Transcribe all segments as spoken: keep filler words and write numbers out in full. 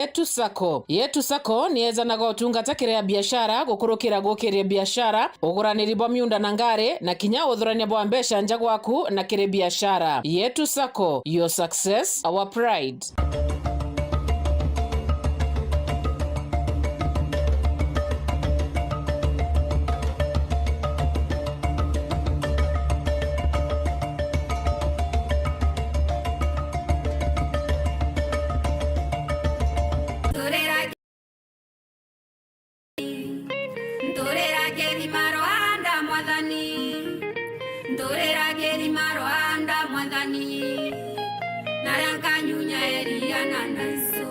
Yetu Sacco. Yetu Sacco ni yeejanaga utungata kiri a biashara, gukurukira gukiria biashara, uguraniri bwa miunda na ngari, na kinya uthurania bwa mbeca nja gwaku na kiri biashara. Yetu Sacco, your success, our pride. Nturira kithima Rwanda Mwathani, nturira kithima Rwanda Mwathani, naria nkanyunya iria na ndaisu.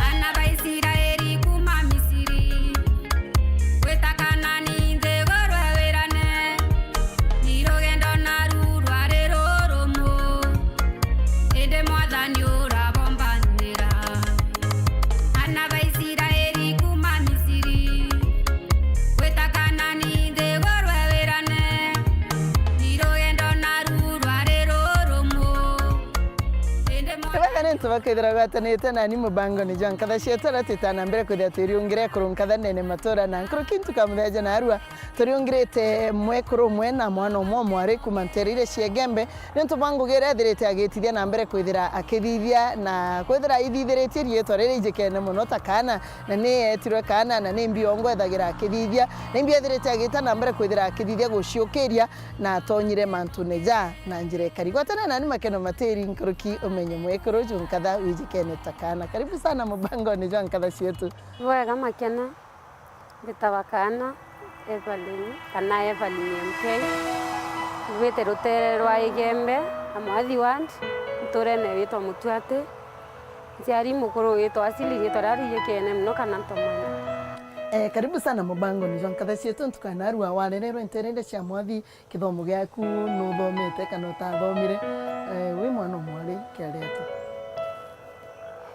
Aana ba Isiraeli kuuma Misiri, gwita Kanaani nthiguru e wirane, ni rugendo naru rwari rurumu, indi Mwathani urabombanira. Aana ba Isiraeli kuuma Misiri, gwita Kanaani nthiguru e wirane, ni rugendo naru rwari rurumu, indi Mwathani. Wega ni antu bakethira gwatanite nani mubangone jwa nkatha cietu, aria twita na mbere kwithira twiriungire ekuru nkatha ndene matura na nkuruki ntuku ya muthenya na arua. Turiungirite mwekuru umwe na mwana umwe o mwari kuuma nteere iria cia Igembe, niuntu bwa ngugi iria ethirite agitithia na mbere kwithira akithithia na kwithira aithithiritie riitwa riria ijikene mono ta kaana, na ni eetirwe kaana, na ni mbiongo ethagira akithithia, na imbi ethirite agita na mbere kwithira akithithia guciukiria, na atonyire mantune ja na njira ikari. Gwatana nani Makena Matiri nkuruki umenye mwekuru uju nkatha wijikene ta kaana. Karibu sana mubangone jwa nkatha cietu. Bwega Makena. Mbitagwa Kaana Evelyn, kana Evelyn M K. Mbite ruteere rwa Igembe, Amwathi Ward, ntuurene witwa Mutuati. Nciari mukuru witwa Asili, riitwa riria rijikene mono kana Ntomwana. Eh, karibu sana mubangone jwa nkatha cietu, ntuku ya narua warererwe nteere iria cia Mwathi. Kithomo giaku nuthomete kana utathomire, eh, wi mwana o mwari kiari atia?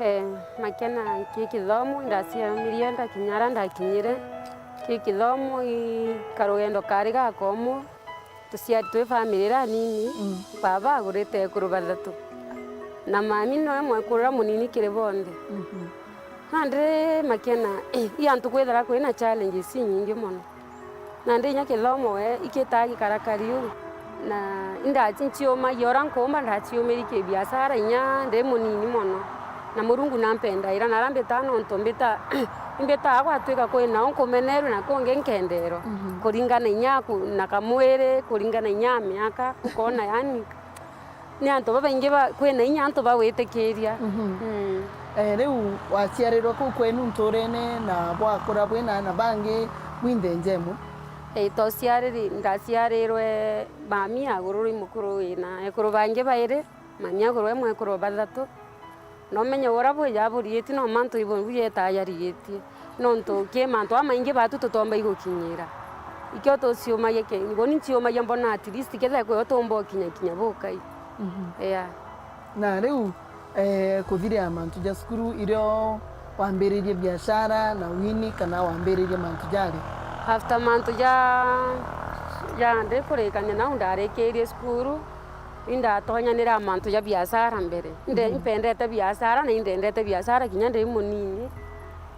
Eh, Makena, ki kithomo ndaciathomire ndakinya aria ndakinyire. Ki kithomo i karugendo kari gakomu, tuciari twi family iria nini, mm, baba agurite ekuru bathatu. Na mami noe mwekuru uria munini kiri bonthe. Mhm. Nandi Makena, i antu kwithira kwina challenges inyingi mono. Nandi inya kithomo we ikitaa gikarakari uu. Na indaci nciumagia uria nkuumba ndaciumiri kibiashara inya ndi munini mono. Na Murungu nampendaira, na aria mbitaa nontu mbita-, imbitaa gwatwika kwina u nkumenerwe na kungi nkenderwa. Mhm. Kuringana inya ku-, na kamwiri, kuringana inya na miaka, ukona yani. Ni antu babaingi ba, kwina inya antu ba gwitikiria. Mhm. Mm. Eh, riu waciarirwe kuu kwenu ntuurene na bwakura bwina aana bangi bwinthe njemwe? Eh, twociariri-, ndaciarirwe mami agururwe mukuru wina ekuru bangi bairi, mami agurwe mwekuru bathatu. Na umenye uria bwija burigitie no mantu ibu yetaga yarigitie. Nontu ki mantu jamaingi batu tutomba igukinyira. Ikio tuciumagia ki-, ngoni nciumagia mbona at least kethira kwio tumba ukinya kinya bukai. Mhm. Yeah. Na riu, eh, kuthiria mantu ja cukuru, irio wambiririe biashara na wini kana wambiririe mantu jari? After mantu ja, ja ndikurikania nau ndarikirie cukuru, indatonyanira mantu ja biashara mbere. Inde-, mhm, impendete biashara na indendete biashara kinya ndi munini.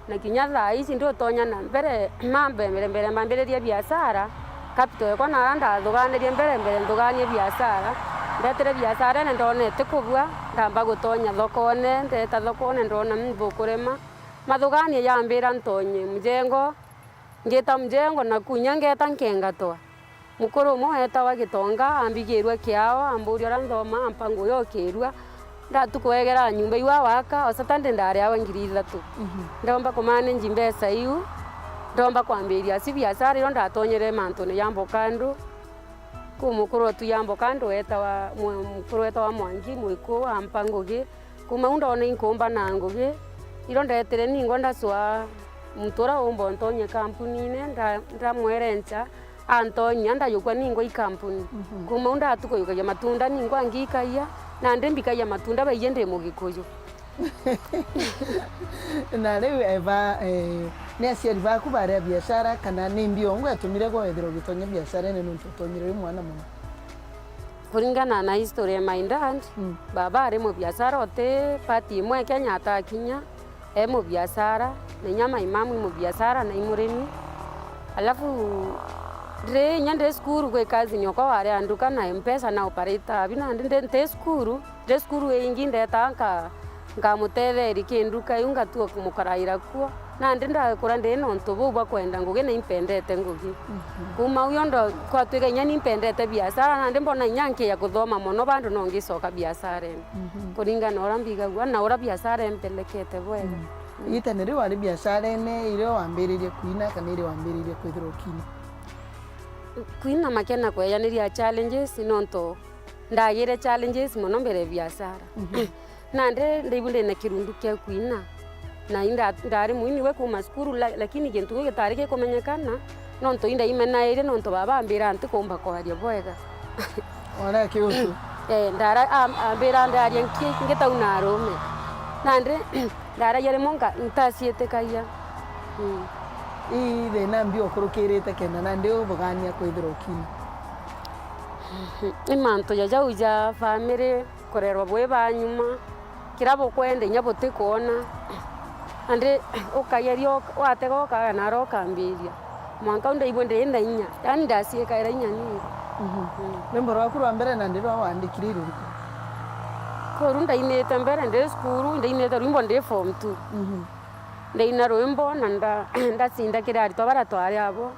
Na kinya thaa ici ndutonya na mbere, mambe mbere, mbere mbambiririe biashara, capital yakwa nara ndathuganirie mbere, mbere nthuganie biashara. Ndetire biashara ene ndona itikubua, ndamba gutonya thokone, ndeta thokone ndona, mm, bukurema. Mathuganie yambira ntonye mjengo, ngita mjengo na kunya ngeta nkengatwa. Mukuru umwe weetawa Gitonga, ambigirua kiao, amburia uria nthoma, ampa ngugi o kiirua. Ndatuku egera nyumba iu awaka, o Saturday ndariawa ngiri ithatu. Mhm. Ndomba kumanage mbeca iu, ndomba kwambiria ci biashara irio ndatonyere mantune ja mbokandu. Kuu mukuru wetu ja mbokandu weetawa, mwe-, mukuru weetawa Mwangi Mwiku, ampa ngugi. Kuuma au ndoona inkuumba na ngugi, irio ndeetire ningwa ndacwaa muntu uria uumba untonyia kampunine, nda-, ndamwerenca, antonyia, ndajukua ningwa i kampuni. Mhm. Kuuma au ndatuka yukagia matunda ningwa ngikagia, nandi mbikagia matunda baiji ndi Mugikuyu. Na riu eba, eh, ni aciari baku bari a biashara, kana ni mbi yongo yatumire gwe wethirwa ugitonyia biasharene nontu utonyire wi mwana mono? Kuringana na history ya my dad, mm, baba ari mubiashara, uti party imwe Kenya atakinya, e mubiashara, na inya my mom i mubiashara na i murimi. Alafu, ndi inya ndi cukuru, gwi cousin okwa wari a nduka na Mpesa na operator abi, nandi ndi, nti cukuru, ndi cukuru ingi ndetaa nka-, nkamutetheria ki nduka iu, ngatua kumukaraira kuo. Nandi ndakura ndi na untu buu bwa kwenda ngugi, na impendete ngugi. Mhm. Kuuma au ndo kwatwika inya ni mpendete biashara, nandi mbona inya nkia kuthoma mono, bado no ngicoka biasharene. Mhm. Kuringana na uria mbigagua na uria biashara impelekete bwega. Mm. Mm. Igitene riu wari biasharene, irio wambiririe kuina kana irio wambiririe kwithirwa ukiina? Kuina makena kweyaniria challenges, nontu ndagire challenges mono mbere ya biashara. Mhm. Nandi ndaigua ndina kirundu kia kuina. Na inda-, ndari mwini we kuuma cukuru, la-, lakini gintu kiu gitari gikumenyekana, nontu indaimenairie, nontu baba ambira ntikumba kwaria bwega. Wara kiutu? Eh, ndara-, am-, ambira ndaria nki-, ngitauna arume. Nandi ndaragia rimwe nka-, ntaciitikagia. Mm. Ii thina mbi ukurukirite kenda nandi ubugaania kwithirwa ukiina? Ni mantu ja jau ja family, kurerwa bwi ba nyuma, kiria bukwenda inya butikwona. Nandi ukageria uk-, watega ukaga nara ukambiria. Mwanka u ndaigua ndi na inya, yaani ndaciikaira inya nini. Mhm. Mm. Rwimbo rwaku rwa mbere nandi rwa wandikire i ruriku? Kuru ndainite mbere ndi cukuru, ndainite rwimbo ndi form two. Mhm. Ndaina rwimbo na nda-, ndacinda kiri aritwa baria twari abo.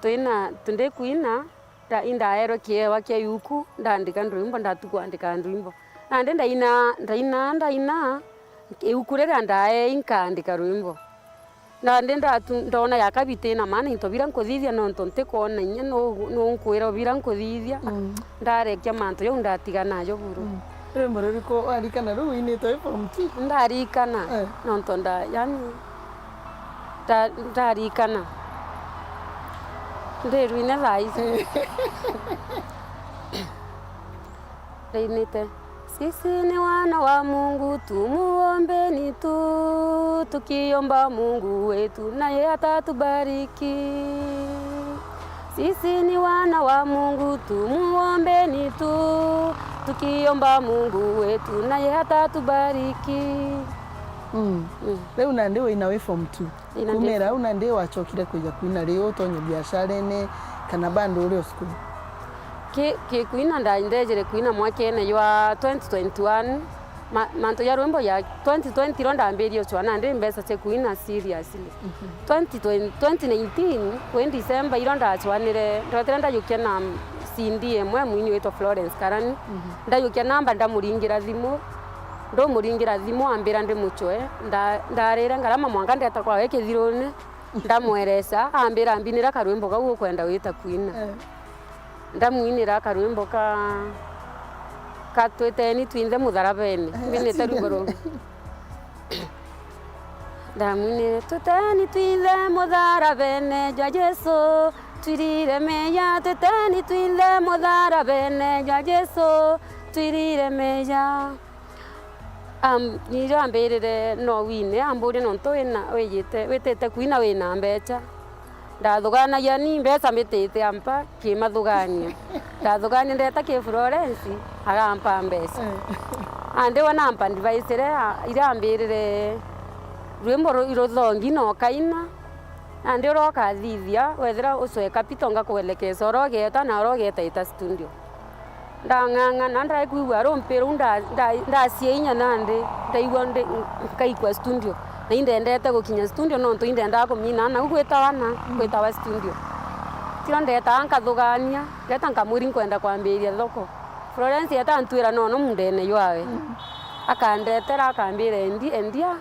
Twina, tu-, ndi kwina, nda-, indaerwe kiewa kia yuku, ndandika ndwimbo, ndatu kwandika ndwimbo. Nandi ndaina, ndaina, ndaina, iuku riria ndaei nkaandika rwimbo. Nandi ndatu-, ndona ya kabiti ina maana into biria nkuthithia, nontu ntikwona inya nu-, nunkwira biria nkuthithia. Mm. Ndarekia mantu jau ndatiga najo buru. Mm. Rwimbo ruriku warikana ruu winitwe wi form two? Ndarikana, eh, nontu nda-, yaani, nda-, ndarikana. Ndirwine thaa ici. Eh. Ndainite, "Sisi ni wana wa Mungu, tumuombeni tu, tukiomba Mungu wetu, naye atatubariki." Sisi ni wana wa Mungu, tumuombeni tu, tukiomba Mungu wetu, naye atatubariki. Mm. Mm. Riu nandi wina wi form two? Ina. Kumira au nandi wachokire kwija kwina ri utonye biasharene kana bado uri o cukuru? Ki, ki kwina nda-, ndejire kwina mwakene jwa twenty twenty-one. Ma-, mantu ja rwimbo ya twenty twenty iro ndambirie uchwa nandi mbeca cia kwina seriously. Mhm. Twenty twenty, twenty nineteen, kwi December iro ndachwanire, ndotire ndajukia na C D imwe mwini witwa Florence Karani. Mhm. Ndajukia namba ndamuringira thimu, ndumuringira thimu ambira ndimuchwe, nda-, ndarire ngarama mwanka ndeta kwawe kithirune, ndamweresa, ambira mbinira karwimbo kau ukwenda wita kwina. Eh. Ndamwinira karwimbo ka, ka Twiteni twinthe mutharabene. Eh, mbinite rwimbo ruu. Ndamwinire, "Twiteni twinthe mutharabene jwa Jesu, twirire meja, twiteni twinthe mutharabene jwa Jesu, twirire meja." Am-, nirio ambirire no wine, amburia, "Nontu wina, wijite, witite kwina wina mbecha?" Ndathuganagia ni mbecha mbitite ampa kimathugania. Ndathugania ndeta ki Florence, agampa mbecha. Eh. Andi we nampa advice iria, iria ambirire, rwimbo ru-, ruthongi na ukaina, nandi uria ukathithia, wethira ucwe capital ngakuelekeza uria ugeeta na uria ugeeta ita studio. Ndang'ang'ana, ndaigua rumpi ruu nda-, nda-, ndacia inya nandi, ndaigua ndi, nkaikua studio. Na indendete gukinya studio nontu indendaga kumina nau gwitawa na, mm, gwitawa studio. Tiro ndetaa nkathugania, ndeta nkamwiri nkwenda kwambiria thoko. Florence eta antwira nono mundene jwawe. Mm. Akandetera akambira, "Endi-, endia."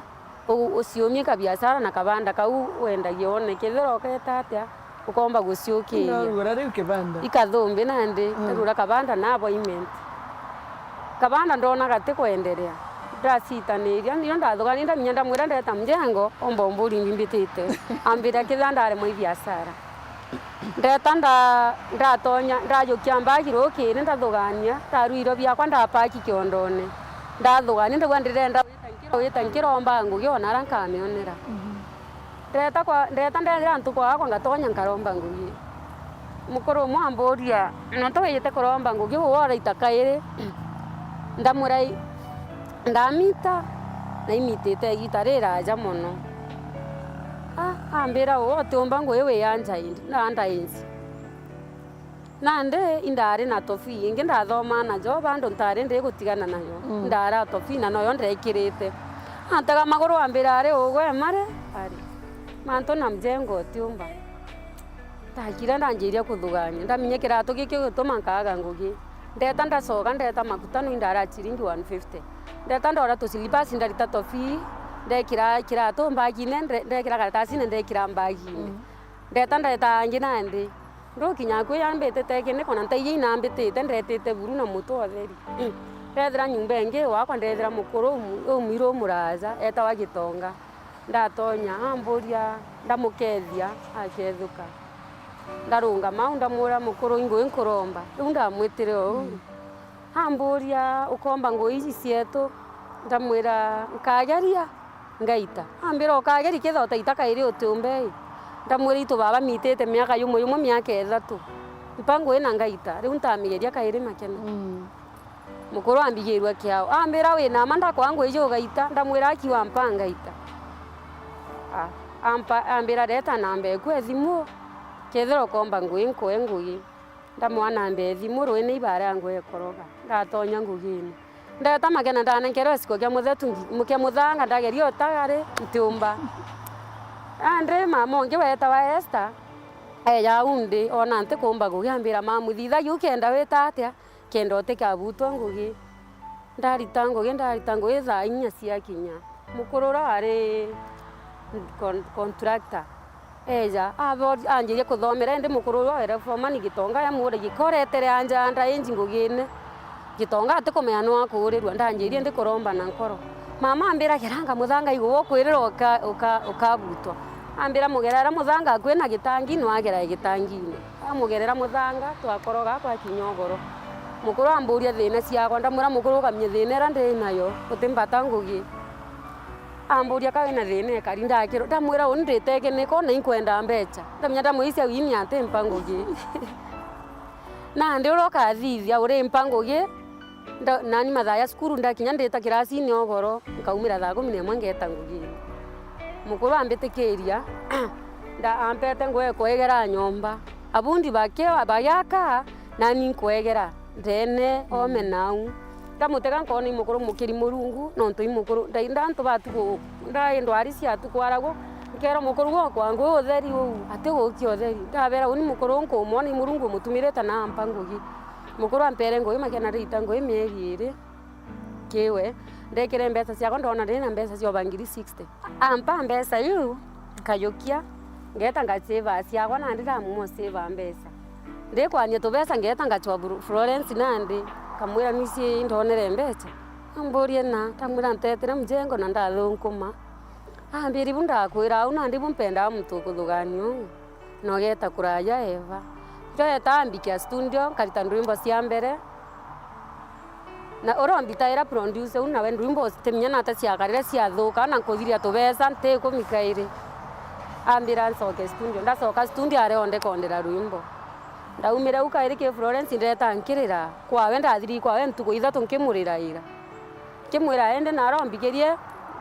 U-, uciumie kabiashara na kabanda kau wendagia, wone kethira uketa atia, ukomba guciukiria. Ndorugura riu kibanda. Ikathumbi nandi, mm, ndagura kabanda na appointment. Kabanda ndona gati kwenderea. Ndacitaniria, nio ndathugania ndamenya ndamwira ndeta mjengo, omba umburi mbi mbitite. Ambira kethira ndaremwa i biashara. Ndeta nda-, ndatonya, ndajukia mbagi rukiri ndathugania, ndarua irio biakwa ndapaki kiondone. Ndathugania, ndauga ndirenda wita nkiro-, wita nkiromba ngugi ona ara nkamionera. Mhm. Ndeta kwa, ndeta ndethira antu kwakwa ngatonya nkaromba ngugi. Mukuru umwe amburia, "Nontu wijite kuromba ngugi, uu uraita kairi?" Ndamwira, "I-, ndamita, na imitite igita riraja mono." A, ambira, "Uu utiumba ngugi wi anjaindi, na andainsi." Nandi indari na tofi ingi ndathomaa najo, bado ntari ndigutigana nayo. Mm. Ndara tofi na noyo ndekirite. Antega maguru ambira, "Ari ugwe mare?" Ari. Mantu na mjengo utiumba. Ndakira ndanjiria kuthugania. Ndamenya kiratu giki gituma nkaga ngugi. Ndeta ndacoka, ndeta makuta no indara ciringi one fifty. Ndeta ndora tu slippers ndarita tofi, ndekira kiratu mbagine, nde-, ndekira karatasine, ndekira mbagine. Mm. Ndeta ndeta angi nandi. Ndukinya akui ambitite kiniko na ntaiji inambitite, ndetite buru na mutu utheri. Ndethira nyumba ingi wakwa, ndethira mukuru umu-, umwiru umuraja, etawa Gitonga. Ndatonya, amburia, ndamukethia, akethuka. Ndarungama au, ndamwira, "Mukuru, ingugi nkuromba." Riu ndamwitire uu. Mm. Amburia, "Ukomba ngugi ici cietu?" Ndamwira, "Nkageria." Ngaita. Ambira, "Ukageria kethira utaita kairi utiumbe ii." Ndamwira, "Itu baba mitite miaka yumwe yumwe miaka ithatu. Mpa ngugi na ngaita." Riu ntamigeria kairi Makena. Mm. Mukuru ambigirua kiao. Ambira, "Wina mma ndakwaa ngugi iu ugaita?" Ndamwira, "Aki wampa ngaita." A, ampa, ambira, "Reta namba eku e thimu, kethira ukomba ngugi nkue ngugi." Ndamwaa namba e thimu, ruini ibara ya ngugi ekoroga. Ndatonya ngugine. Ndeta Makena, ndanenkerwe giciko kia muthetu ngi-, kia muthanga, ndageria utagari, ntiumba. Nandi mama ungi wetawa Esther, eeja au ndi, oona ntikumba ngugi, ambira, "Mamu, thithagia u kenda wita atia, kenda utikabutwa ngugi." Ndarita ngugi, ndarita ngugi, thaa inya ciakinya, mukuru uria wari con-, contractor, eeja, abo-, anjiria kuthomera, indi mukuru uria were foreman Gitonga, amuuragia, "Ka uretere anja nda inji ngugine?" Gitonga atikumenya nwa akuurirua, ndanjiria indi kuromba na nkoro. Mama ambira, "Geranga muthanga igwe, ukwirira uka-, uka-, ukabutwa." Ambira, "Mugerera muthanga akui na gitangi, nwagera gitangine." Amugerera muthanga, twakoroga, twakinya ugoro. Mukuru amburia thina ciakwa, ndamwira, "Mukuru, ukamenya thina iria ndi nayo, utimbata ngugi." Amburia, "Ka wina thina ikari?" Ndakirwa, ndamwira, "Uni ndite kiniko na inkwenda mbecha." Ndamenya ndamwira, "Cia wini atimpa ngugi." Nandi uria ukathithia urimpa ngugi, nda-, nani mathaa ja cukuru ndakinya ndita kirasini ugoro, nkaumira thaa kumi na imwe ngeta ngugine. Mukuru ambitikiria, nda-, ampete ngugi ya kwegera nyomba. Abundi baki-, bagiaka, nani nkwegera ndene ome nau. Ndamutega nkoona i mukuru mukiri Murungu, nontu i mukuru, nda-, nda antu ba tuku, nda ndwari cia tuku aragwo, nkeerwa mukuru gwe okwa ngugi utheri uu, atigukia utheri. Ndabeera, uni mukuru nkumwona i Murungu umutumirite na ampa ngugi. Mukuru ampeere ngugi Makena, ndita ngugi mieri iiri kiwe, ndekire mbeca ciakwa, ndoona ndina mbeca cia over ngiri sixty. Ampa mbeca iu, nkajukia, ngeeta ngacivaa ciakwa, nandi ndamumwa civaa mbeca. Ndikwania tubeca, ngeeta ngacwa Bru-, Florence nandi, nkamwira, "Mici, ndonere mbeca." Amburie na, ndamwira, "Ntetire mjengo na ndathunkuma." Ambiri, "Bu ndakwira au, nandi bu mpendaa muntu ukuthugania uu." Na ugeeta kuraya Eva. Ndoeta ambikia studio, nkarita ndwimbo cia mbere. Na uria umbitaira producer uu nawe ndwimbo utimenya nata ciakarire ciathuka, na nkuthiria tubeca nti ikumi kairi. Ambira ncoke studio. Ndacoka studio, areondekondera rwimbo. Ndaumire au kairi ki Florence, ndeta nkirira kwawe, ndathiri kwawe ntuku ithatu nkimuriraira. Nkimwira, indi nara umbikirie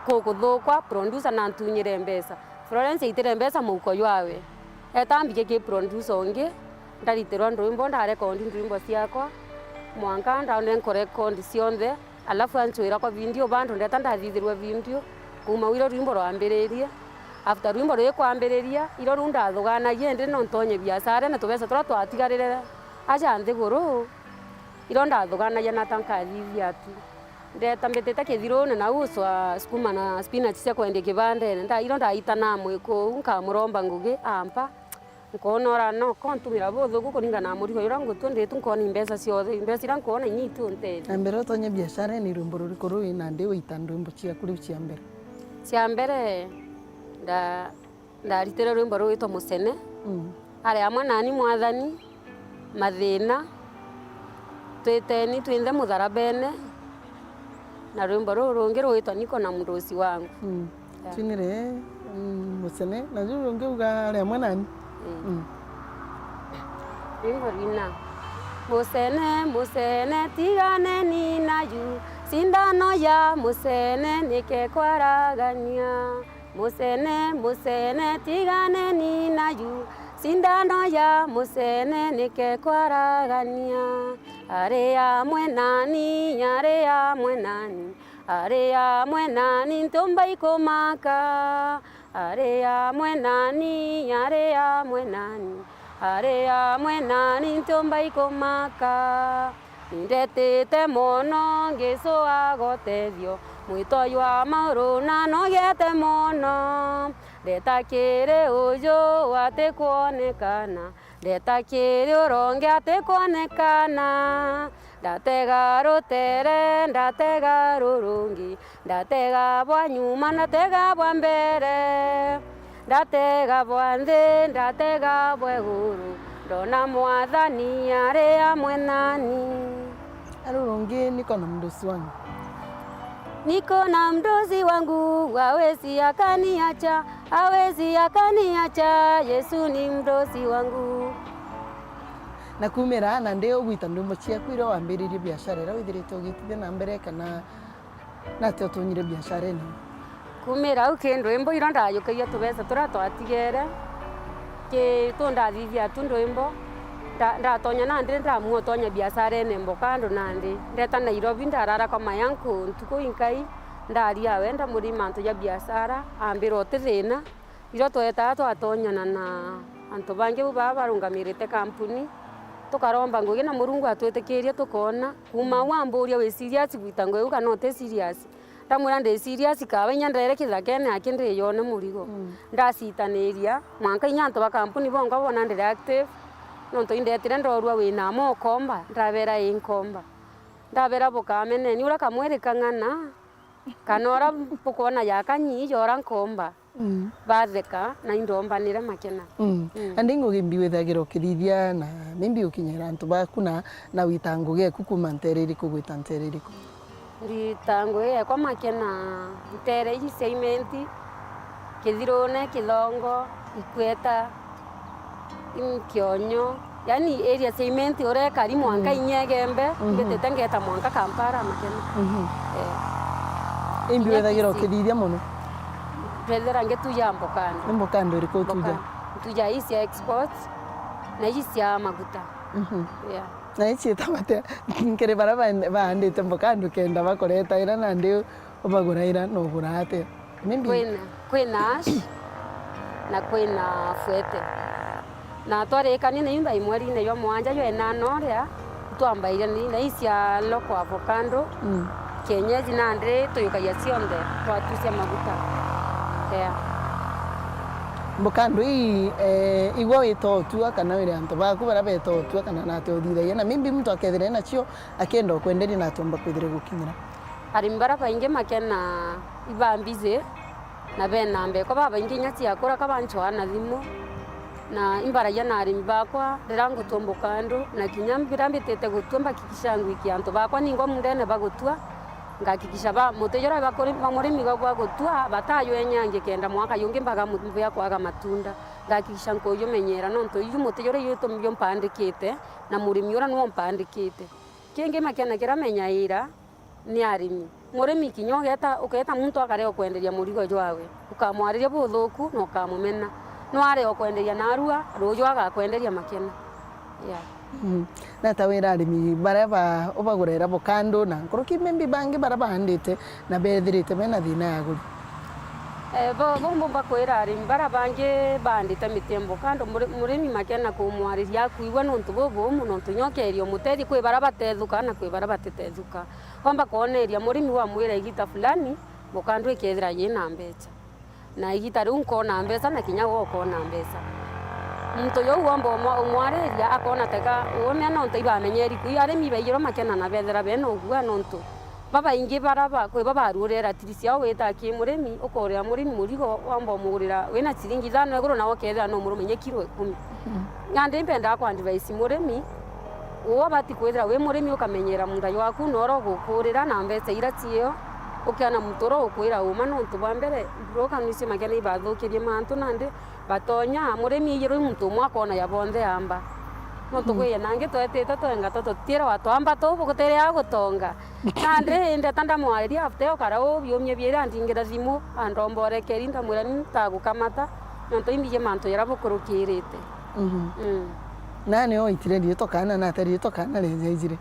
kukuthukwa, producer na ntunyire mbeca. Florence aitire mbeca muhuko jwawe. Eeta ambike ki producer ungi, ndaritirwa ndwimbo, ndarekondi ndwimbo ciakwa, mwanka ndaonere nkurekondi cionthe, alafu ancwira kwa video bado, ndeta ndathithirwa video, kuuma wiro rwimbo rwambiririe. After rwimbo rwikwambiriria, iro riu ndathuganagia, indi no ntonye biacara, na tubeca turia twatigarire aja nthiguru, iro ndathuganagia nata nkathithia tu. Ndeta mbitite kithirune na ucwa sukuma na spinach cia kwendia kibandene. Nda-, iro ndaita na amwe kuu, nkamuromba ngugi, ampa. Nkoona ora no kontumira buthuku kuringana na murigo juria ngutua nditu, nkoona i mbeca ciothe, i mbeca iria nkoona inya itu ntethia. Na mbere utonye biacara, ni rwimbo ruriku ruu wina ndi wita ndwimbo ciaku riu cia mbere? Cia mbere, nda-, ndaritire rwimbo rwitwa Mucene. Mm. Ari amwe nani Mwathani, Mathina, Twiteni twinthe mutharabene, Na rwimbo ruu rungi rwitwa Niko na Mdosi Wangu. Mm. Yeah. Twinire, mm, Mucene, na juu rungi uga ari amwe nani? Mm. Mm. Rwimbo rwina. Mucene, mucene, tiganeni naju, cindano ya mucene nike kwaragania. Mucene, mucene, tiganeni naju, cindano ya mucene nike kwaragania. Ari amwe nani, ari amwe nani, ari amwe nani, ntiumba ikumaka. Ari amwe nani, ari amwe nani, ari amwe nani, ntiumba ikumaka. Nindetite mono, ngicua gotethio, mwito jwa mauru na nogete mono. Ndeta kiri uju atikwonekana, ndeta kiri uronge atikwonekana. Ndatega rutere, ndatega rurungi, ndatega bwa nyuma, ndatega bwa mbere. Ndatega bwa nthi, ndatega bwa iguru, ndona Mwathani ari amwe nani. Ari rungi, Niko na Mdosi Wangu. Niko na mdosi wangu, hawezi akaniacha, hawezi akaniacha, Yesu ni mdosi wangu. Na kumira nandi ugwita ndwimbo ciaku iria wambiririe biashara iria withirite ugitithia na mbere, kana nati utunyire biashara ino? Kumira au ki ndwimbo iria ndajukagia tubeca turia twatigere, ki tu ndathithia tu ndwimbo, nda-, ndatonya nandi ndamua utonya biasharene mbo kando nandi. Ndeta Nairobi, ndarara kwa my uncle ntuku inkai, ndaria we, ndamurima antu ja biashara, ambira uti thina. Irio twetaa twatonyana na antu bangi bu baa barungamirite kampuni, tukaromba ngugi na Murungu atwitikirie tukoona. Kuuma au amburia, "Wi serious gwita ngugi iu kana uti serious?" Ndamwira, "Ndi serious, kaaba inya ndere kithakene aki ndiyone murigo." Mm. Ndacitaniria, mwanka inya antu ba kampuni bonkwa boona ndiri active, nontu indetire ndoorua, "Wi na mwa ukomba?" Ndabera, "Ii nkomba." Ndabera, "Bukameneni uria kamwiri kang'ana, kana uria bukwona ja kanyii ja uria nkomba." Mm. Batheka na indombanire makena. Mm. Mm. Andi ngugi mbi withagira ukithithia na maybe ukinyira antu baku na, na wita ngugi eku kuuma ntere iriku gwita ntere iriku? Ndita ngugi ekwa makena ntere iji cia Imenti, Kithirune, Kithongo, Ikweta, Nkionyo, yani area cia Imenti uria ekari mwanka, mm, inya Igembe, mhm, mbitite ngeta mwanka Kampala makena. Mhm. Eh. Imbi inya wethagira Kisii ukithithia mono? Ndethira ngituja mbokando. Ni mbokando iriku utuja? Mbokando. Ntuja ii cia export na ii cia maguta. Mhm. Yeah. Na ii ciitagwa atia? Nkiri baria baen-, baandite mbokando kenda bakuretaira nandi ubaguraira na ugura atia? Maybe. Kwina, kwina ash na kwina fuete. Na twarikania na iu thaa imwerine jwa mwanja jwa enana uria, itwambairia ni na ii cia local avocado, mm, kienyeji nandi tuyukagia cionthe, twatucia maguta. Yeah. Mbokando ii, eh, igwe wita utua kana wire antu baku baria beta utua kana nati uthithagia? Na maybe muntu akethira enacio akienda ukwenderia nati umba kwithira gukinyira? Arimi baria baingi makena iba busy, na bena mbeko babaingi inya ciakura ka banchwaa na thimu, na imbaragia na arimi bakwa riria ngutua mbokando, na kinya biria mbitite gutua mbakikisha ngwikia antu bakwa ningwa mundene ba gutua, ngakikisha ba muti juria bakuri-, ba murimi gwa, gwa gutua batajwenyangia kenda mwaka jungi mbaga mu-, mbia kwaga matunda. Ngakikisha nkujumenyera nontu iju muti juria iju jumpandikite na murimi uria niwe umpandikite. Kingi makena kiria menyaira, ni arimi. Murimi kinya ugeta, uketa muntu akarega kwenderia murigo jwawe, ukamwariria buthuku na ukamumena. No arega kwenderia narua, ruuju agakwenderia makena. Yeah. Mm. Nata wira arimi baria ba, ubagurera bukando na nkuruki maybe bangi baria baandite na bethirite bena thina ya aguri? Eh, bo, bo mbumba kwira arimi baria bangi baandite miti ya mbukando, muri-, murimi makena kumwariria akwigua nontu bubumu, nontu nyokeria umutethia kwi baria batethuka na kwi baria batitethuka. Wamba kwoneria murimi wamwira igita fulani, mbokando ikethira yina mbecha. Na igita riu nkona mbecha na kinya we ukona mbecha. Muntu yu wamba umwa-, umwariria akona teka uumia nontu ibamenyeri ku. Arimi baijirwa makena na bethira bena ugua nontu babaingi bara ba, kwi babaruurira tiri ciao wita ki murimi, ukoorira murimi murigo wamba umugurira wina ciringi ithano iguru nawe ukethira no umurumenye kiro ikumi. Mm. Nandi mpendaa ku advise murimi, Uu abati kwithira wi murimi ukamenyera munda jwaku na uria ugukurira na mbeca iria cio, ukiona muntu uria ukwira uma, nontu bwa mbere, mbura ukanucia makena ibathukirie mantu nandi batonya, murimi iyirwe i muntu umwe akona ya bonthe amba. Nontu Mm. kwi ya nangi twetite twenga, to tutire wa twamba tu bugutire ya gutonga. Nandi ndeta ndamwariria after ukara uu biumia biiri andingira thimu, andomborekeri, ndamwira ni ntagukamata, nontu imbiji mantu jaria bukurukirite. Mhm. Mm. Nani oitire riitwa kana nate riitwa kana riaijire?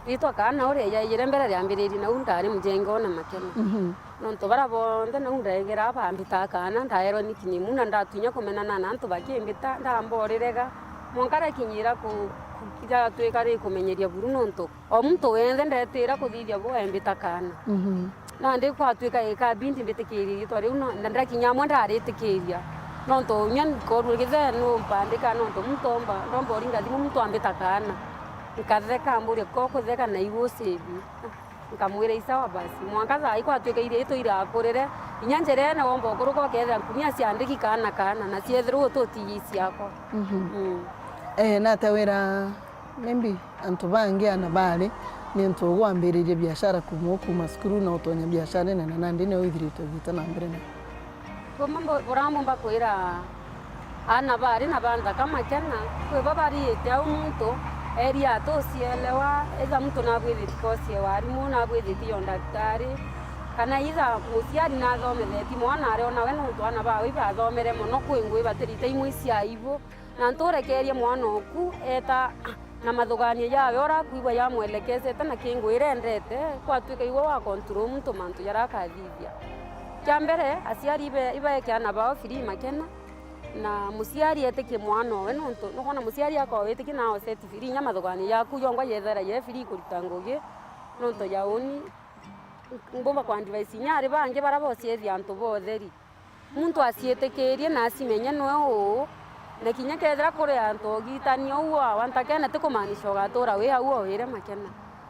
Riitwa kana uria yaijire mbere riambiririe nau ndari mujengone Makena. Mhm. Nontu baria bonthe nau ndaegeraa bambitaga kana, ndaerwa ni kinyimu na ndatunya kumenana na antu bakimbita, ndamborirega. Mwanka riakinyira ku, ku, riatwika rikumenyeria buru nontu o muntu wenthe ndetira kuthithia buu embita kana. Mhm. Nandi kwatwika ikabindi mbitikirie riitwa riu, no, na ndakinya amwe ndaritikiria. Nontu inya nkorua githe numpandika, nontu muntu omba, ndomba uringa thimu muntu ambita kana. Nkatheka, amburia, "Ko kutheka na iu ucibi?" Nkamwira, "I sawa basi." Mwanka thaa ikwatwika iriitwa irakurire, inya njirene womba ukuruka ukethira nkunia ciandiki kana kana, na ciethirwa ututiji ciakwa. Mhm. Mm. Eh, nate wira Maybe antu bangi ana bari, ni untu ugwambiririe biashara kuuma ukuma cukuru na utonya biashara inene, nandi niyo withiritwe ugiita na mbere nayo. Bumwe mbu-, buria mbumba kwira ana bari na banthaka Makena, kwi bo bariite au muntu eria atucielewa, either muntu nabwithitie kosi ya warimu, nabwithitie ya undaktari, kana either muciari nathomethetie mwana aria onawe nontu ana bawe ibathomere mono kwi ngui batirite imwe cia ibu, na nturekerie mwana oku eta na mathuganio jawe uria akwigua jamwelekecete na kingu iria endete, kwatwika iwe wa control muntu mantu jaria akathithia. Kia mbere, aciari ibe-, ibaeke ana bao free Makena, na muciari etikie mwana owe, nontu nukwona muciari akoo witikie na aoset free inya mathuganio jaku jongwa jethera je free kurita ngugi, nontu ja uni. Mbumba kwa advice inya ari bangi baria bociethia antu ba utheri. Muntu aciitikirie na acimenye nwe uu, na kinya kethira kuri antu ugitania uu wa wantakena, ti kumaanisha ugatura wi au o wire Makena.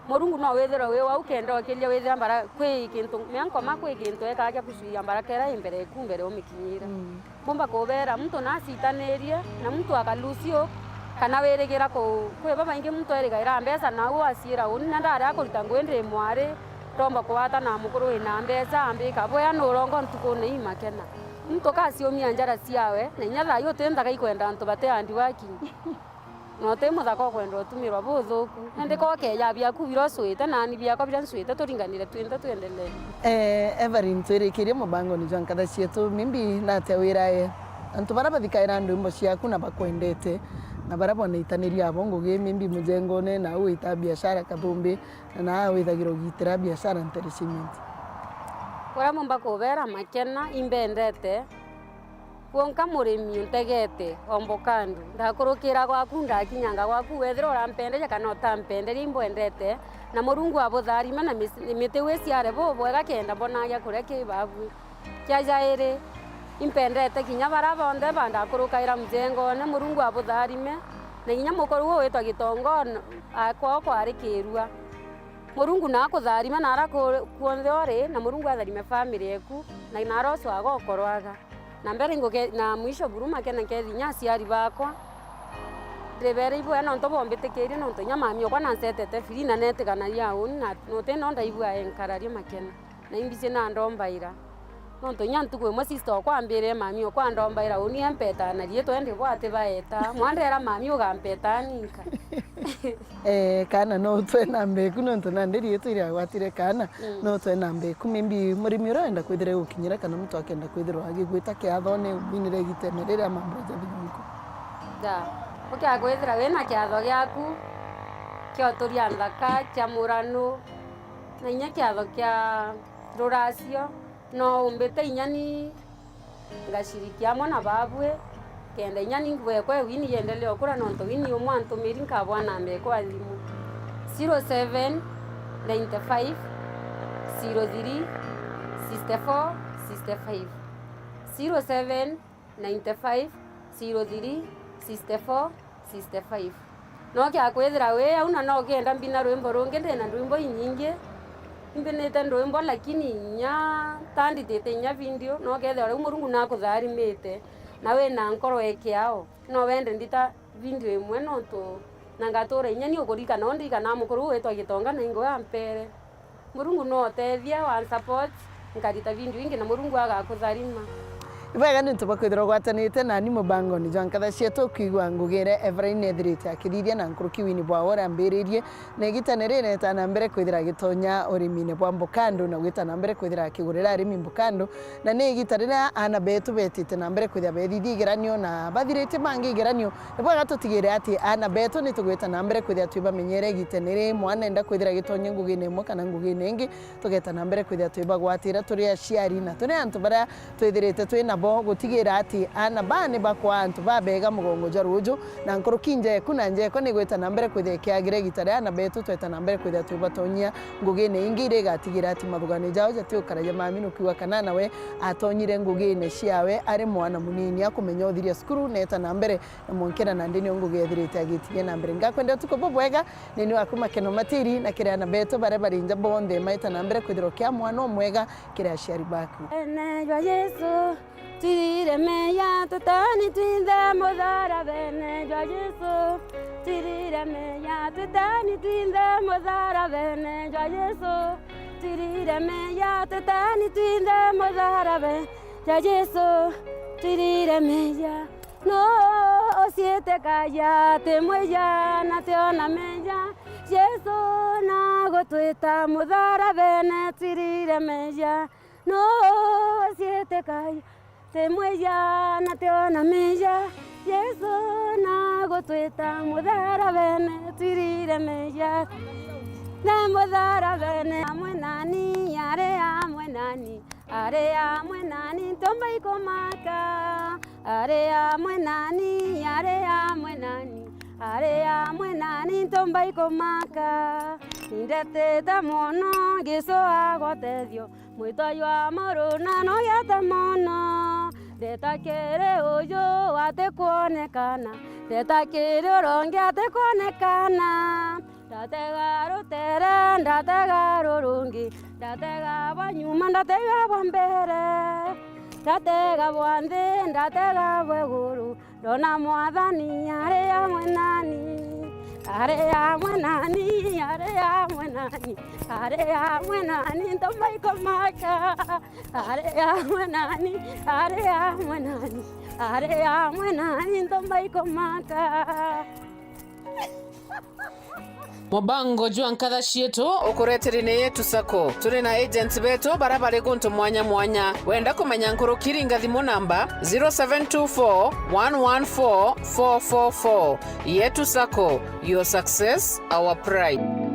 Murungu no withirwe wi au kenda ukiria withira mbara kwi kintu, mea nkoma kwi kintu ekaa gia kucuia mbaraka iria i mbere eku mbere umikinyire. Mm. Mbumba kubera, muntu nacitanirie, na muntu akalucio, kana wirigira ku-, kwi babaingi muntu erigaira mbeca, na au aciira uni, na ndari akurita ngugi ndi mwari, ndomba kugwata na mukuru wina mbeca, ambika bwea nurongo ntukune i Makena. Muntu kaciumia njara ciawe, na inya thayu uti nthaka ikwenda antu bati hard working. Na uti muthaka ukwenda utumirwa buthuku. Indi ko ukeja biaku biria ucwite, nani biakwa biria ncwite, turinganire twinthe twendelee. Eh, Evelyn, twirikirie mubangoni jwa nkatha cietu, maybe natia wirae antu baria bathikaira ndwimbo ciaku na bakwendete, na baria bonaitaniria abo ngugi, maybe mujengone, na au wita biashara Kathumbi, na naa withagira ugitira biashara Ntereshi Cement? Uria mumba kubera Makena, imbendete. Kwonka murimi untegete, ombokandu, ndakurukira gwaku, ndakinyanga gwaku, wethira urampenderia kana utampenderia, imbwendete, na Murungu abutharime na mis-, miti wiciare bubwega kenda mbonagia kuria ki babu. Kia jairi, impendete kinya baria bonthe bandakurukaira mujengone, Murungu abutharime, na kinya mukuru uu witwa Gitongo, n-, akwao kwari kirua. Murungu na akutharime nara ku-, kuonthe uri, na Murungu atharime family eku, na nara ucwaga ukorwaga. Na mbere nguke-, na mwisho buru Makena nkethia inya aciari bakwa. Ndibera ibwega nontu bombitikirie, nontu inya mami okwa nancetete free na netiganagia uni, na nuti no ndaigua enkararia Makena. Na imbiji na ndombaira. Nontu inya ntuku imwe sister okwa ambirire mami okwa andombaira uni empeta na riitwa indi bo ati baeta. Mwandera mami ugampeta ninka. Eh, kana no utwe namba eku, nontu nandi riitwa iriagwatire kana, mm, no utwe namba eku. Maybe murimi uria wenda kwithira gukinyira, kana muntu akenda kwithirwa agigwita kiathone, winire igitene riria mambo ja thiguru. Ja, ukia kwithira wina kiatho giaku kia uturia nthaka, kia muranu, na inya kiatho kia ruracio, no umbite inya ni ngashiriki amwe na babwe, kenda inya ni ngwekwa wini yendelee ukura, nontu wini umwe antumiri nkabwa namba ekwa thimu, zero seven nine five zero three sixty four sixty five, zero seven nine five zero three sixty four sixty five. No kia kwithira wi au, na no kienda mbina rwimbo rungi, ndina ndwimbo inyingi imbinite ndwimbo, lakini inya ta nditite inya video, no kethira riu Murungu nakutharimite na wina nkoro ya kiao, no wende ndita video imwe, nontu Na ngatuura inya ni ukuririkana undi kana mukuru witwa Gitonga na ingo ampere. Murungu no utethia, wa support, nkarita video ingi na Murungu agakutharima. Ibwega ni untu bwa kwithirwa ugwatanite nani mubangoni jwa nkatha cietu, kwigua ngugi iria Evelyn ethirite akithithia na nkuruki wini bwa uria ambiririe, na igitene riri neeta na mbere kwithira agitonya urimine bwa mbukandu na gwita na mbere kwithira akigurira arimi mbukandu, na ni igita riria aana betu betite na mbere kwithira bethithia igeranio na bathiritie bangi igeranio. Ni bwega tutigire ati aana betu ni tugwita na mbere kwithira twibamenyere igitene riri. Mwana enda kwithira agitonya ngugine imwe kana ngugine ingi, tugeta na mbere kwithira twibagwatira turi aciari na turi antu baria twithirite twi nabo, gutigira ati aana baa ni bakwa antu babega mugongo jwa ruuju, na nkuruki njeku na njekwa ni gwita na mbere kwithira ikiagira igita ria aana betu tweta na mbere kwithira twibatonyia ngugine ingi iria igatigira ati mathugani jao jatiukara ja mami nukiuga kana nawe atonyire ngugine ciawe ari mwana munini akumenya uthiria cukuru neeta na mbere na mwankira nandi nio ngugi ethirite agitiria na mbere. Ngakwenda utuku bubwega nini waku makeno matiri na kiri aana betu baria bari nja bonthe maita na mbere kwithirwa kia mwana umwega kiri aciari baku. Bene jwa Jesu, twirire meya tutani twinthe mutharabene jwa Jesu. Twirire meya tutani twinthe mutharabene jwa Jesu. Twirire meya tutani twinthe mutharabe jwa Jesu. Twirire meya. No uciitikagia ati mwija na tiona meja? Jesu na gutwita mutharabene twirire meja. No uciitikagia ati mwija na tiona meja? Jesu na gutwita mutharabene twirire meja. Na mutharabene amwe nani, ari amwe nani. Ari amwe nani ntomba ikumaka, ari amwe nani, ari amwe nani, ari amwe nani ntomba ikumaka. Nindetete mono Jesu agotethio, mwitwa jwa muruna nugete mono. Ndeta kiri uju atikwonekana, ndeta kiri urongi atikwonekana. Ndatega rutere, ndatega rurungi, ndatega bwa nyuma, ndatega bwa mbere, ndatega bwa nthi, ndatega bwa iguru. Ndona Mwathani ari amwe nani, ari amwe nani, ari amwe nani, ari amwe nani, ntomba ikumaka, ari amwe nani, ari amwe nani, ari amwe nani, ntomba ikumaka. Mubango jwa nkatha cietu ukureteri ni Yetu Sacco. Turi na agents betu bara bari guntu mwanya mwanya. Wenda kumenya nkuruki, ringa thimu namba zero seven two four one one four four four four. Yetu Sacco, your success, our pride.